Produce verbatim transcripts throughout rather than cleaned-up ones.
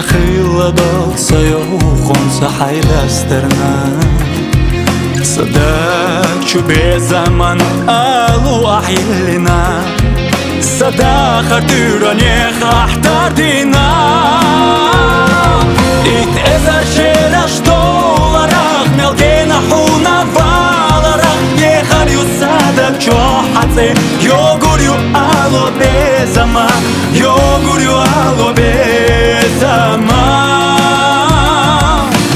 Хилла дог са юххунца хьайрастарна, са даг чу безаман алу ахьиллина, са дахар туьранех ахьтардина. Итт эзар шераш доларах, мел гена хьуна валарах, ехар ю са даг чу хьа цӀе, йогур ю ало безама, йогур ю ало безама.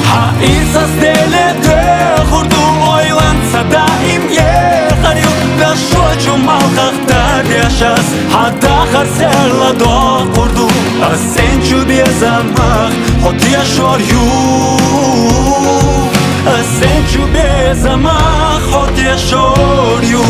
Хьа ирсас деле дехур ду, ойланца даим ехар ю, дашо чу малхах тардешас, хьа дахар серла доккхур ду. Ас сен чу безамах хьо тешор ю, ас сен чу безамах хьо тешор ю.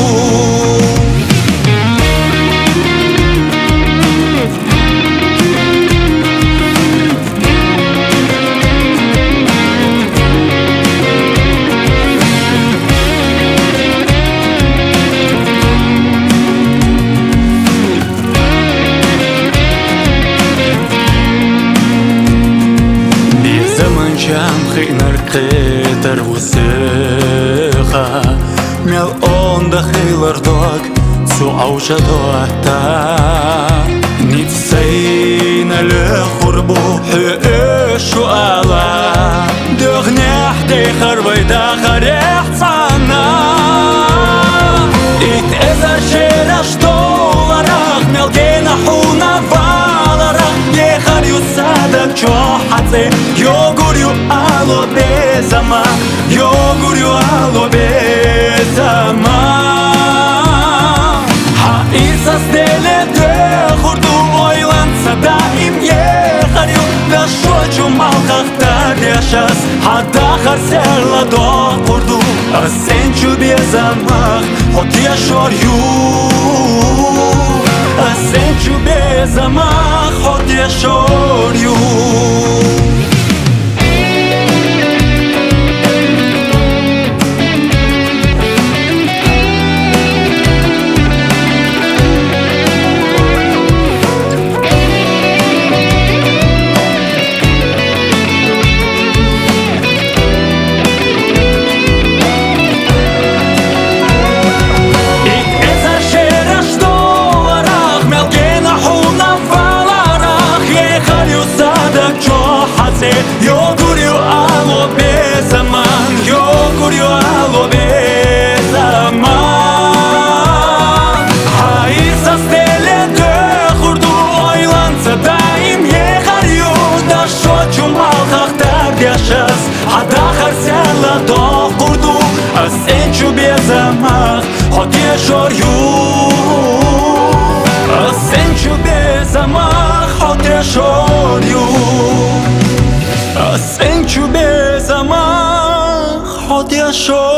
Безаман чам хинар кхетар вусеха, мел онда хилар дог цу Ӏовша дота. Низ сайна лехур бу хьоьшу ала, дегӀнехь дехар вай дахарехь цхьана. Итт эзар шераш доларах, мел гена хьуна валарах, ехар ю са даг чу хьа цӀе, йогур ю ало безама, йогур ю ало безама. Хьа ирсас деле дехур ду, ойланца даим ехар ю, дашо чу малхах тардешас, хьа дахар серла доккхур ду. Ас сен чу безамах хьо тешор ю, ас сен чу безамах хьо тешор ю. Итт эзар шераш доларах, мел гена хьуна валарах, ехар ю са даг чу хьа цӀе, йогур ю ало безаман, йогур ю ало безаман. Хьа ирсас деле дехур ду, ойланца даим ехар ю, дашо чу малхах тардешас, хьа дахар серла доккхур ду. Ас сен чу безамах хьо тешор ю, ас сен чу безамах хьо тешор ю, ас сен чу безамах хьо тешор